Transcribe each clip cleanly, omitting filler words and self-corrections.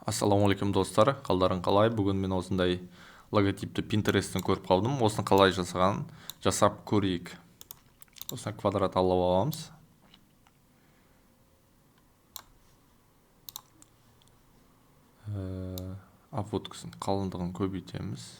Ассалаумағалейкум, достар! Қалдарың қалай? Бүгін мен осындай логотипті Pinterest'тен көріп қалдым. Осыны қалай жасаған, жасап көрейік. Осыны квадрат алып аламыз. Обводкасын қалыңдығын көбейтеміз.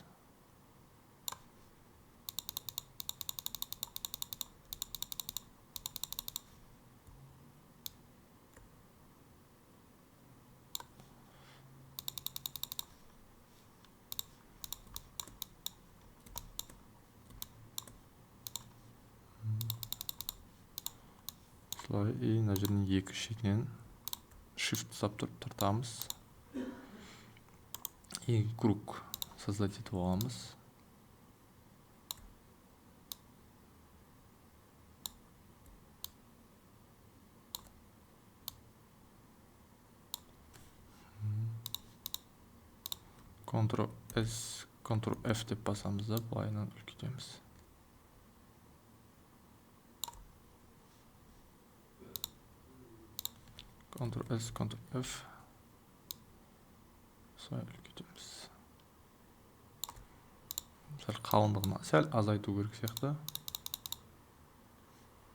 Осылай, и мына жерден екі шетінен shift ұстап тұрып тартамыз. И круг создать етіп аламыз. Ctrl S, Ctrl F деп басамыз да, былайынан үлкейтеміз. Ctrl S, Ctrl F. Осылай үлкейтеміз. Сәл қалыңдығын сәл азайту керек сияқты.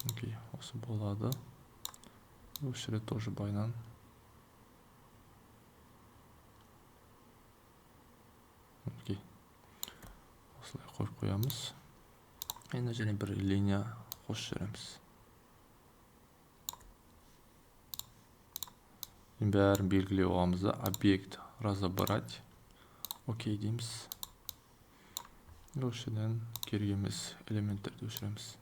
Окей, осы болады. Осы жерде тоже былайынан. Окей. Осылай қойып қоямыз. Енді және бір линия қосып жібереміз. Енді бәрін белгілеп аламыз да, объект разобрать. Окей дейміз. Осы жерден керек емес элементтерді өшіреміз.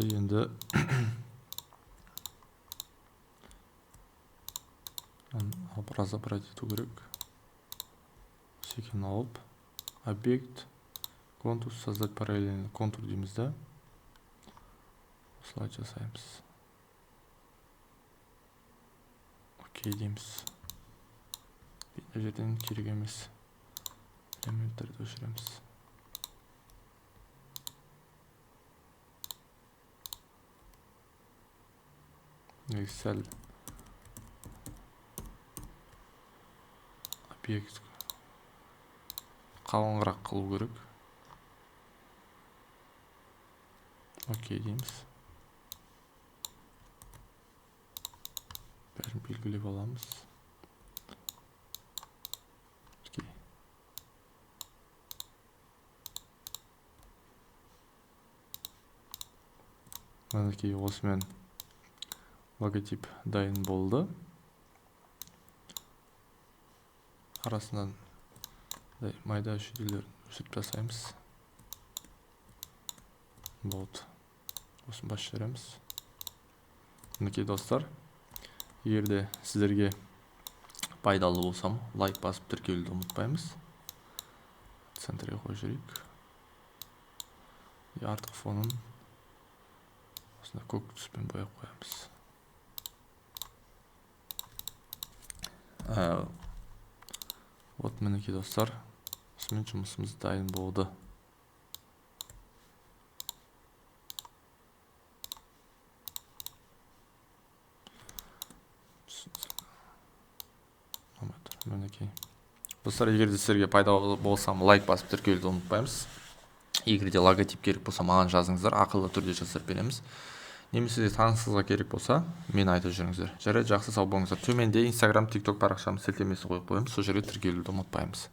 Енді алып разобрать ету керек. Секен алып, объект, контур, создать параллельный контур дейміз да. Осылай жасаймыз. Окей дейміз. Мына жерден керек емес элементтерді өшіреміз. Негізі сәл объект қалыңырақ қылу керек. Окей дейміз. Бәрін белгілеп аламыз. Окей. Мінекей, осымен логотип дайын болды. Арасынан майда шүйделерін өшіріп тастаймыз. Болды. Осыны басып жібереміз. Мінекей, достар, егер де сіздерге пайдалы болсам, лайк басып тіркелуді ұмытпаймыз. Центрге қойып жіберейік. И артқы фонын осындай көк түспен бояп қоямыз. Вот мінекей, достар, осымен жұмысымыз дайын болды. Мінекей. Достар, егер де сіздерге пайдалы болсам, лайк басып тіркелуді ұмытпаймыз. Егер де логотип керек болса, маған жазыңыздар, ақылы түрде жасап береміз. Немесе де танысыңызға керек болса, мені айтып жүріңіздер. Жарайды, жақсы, сау болыңыздар. Төменде Instagram, TikTok парақшамыз сілтемесін қойып қоямыз, сол жерге тіркелуді ұмытпаймыз.